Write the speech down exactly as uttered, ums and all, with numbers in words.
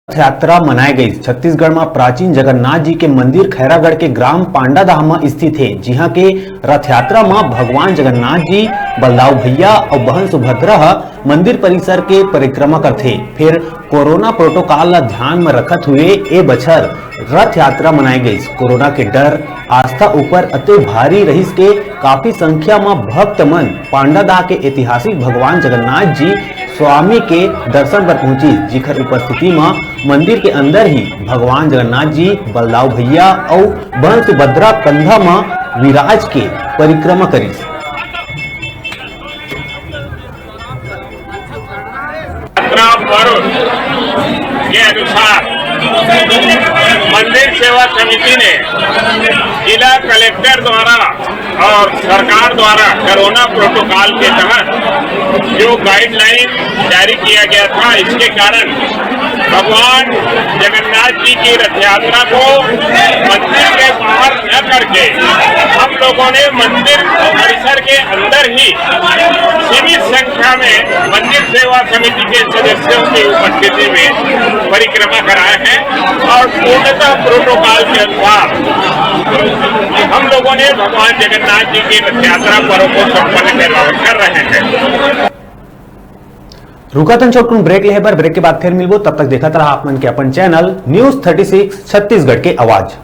रथ यात्रा मनाए गई। छत्तीसगढ़ म प्राचीन जगन्नाथ जी के मंदिर खैरागढ़ के ग्राम पांडादाह म स्थित हे, जिहां के रथ यात्रा म भगवान जगन्नाथ जी, बलदाऊ भैया अउ बहन सुभद्रा ह मंदिर परिसर के परिक्रमा करथे। फेर कोरोना प्रोटोकॉल ल ध्यान म रखत हुए ए बछर रथ यात्रा मनाए गई। कोरोना के डर, आस्था ऊपर अतेक भारी रहिस के काफी संख्या म भक्त मन पांडादाह के ऐतिहासिक भगवान जगन्नाथ जी स्वामी के दर्शन बर पहुंचिस, जिखर उपस्थिति म मंदिर के अंदर ही भगवान जगन्नाथ जी, बलदाऊ भैया अउ बहन सुभद्रा कंधा म विराज के परिक्रमा करिस। यात्रा पर्व के अनुसार मंदिर सेवा समिति ने जिला कलेक्टर द्वारा और सरकार द्वारा कोरोना प्रोटोकॉल के तहत जो गाइडलाइन जारी किया गया था, इसके कारण भगवान जगन्नाथ जी की रथ यात्रा को मंदिर के बाहर न करके हम लोगों ने मंदिर परिसर के अंदर ही सीमित संख्या में मंदिर सेवा समिति के सदस्यों की उपस्थिति में परिक्रमा कराए हैं और पूर्णतः प्रोटोकॉल के अनुसार हम लोगों ने भगवान जगन्नाथ जी की रथ यात्रा पर्व को संपन्न कर, कर रहे हैं। रुकत हन छोटकुन ब्रेक लेहे बर, ब्रेक के बाद फिर मिलबो। तब तक देखत रहा आप मन के अपन channel news thirty six Chhattisgarh के आवाज।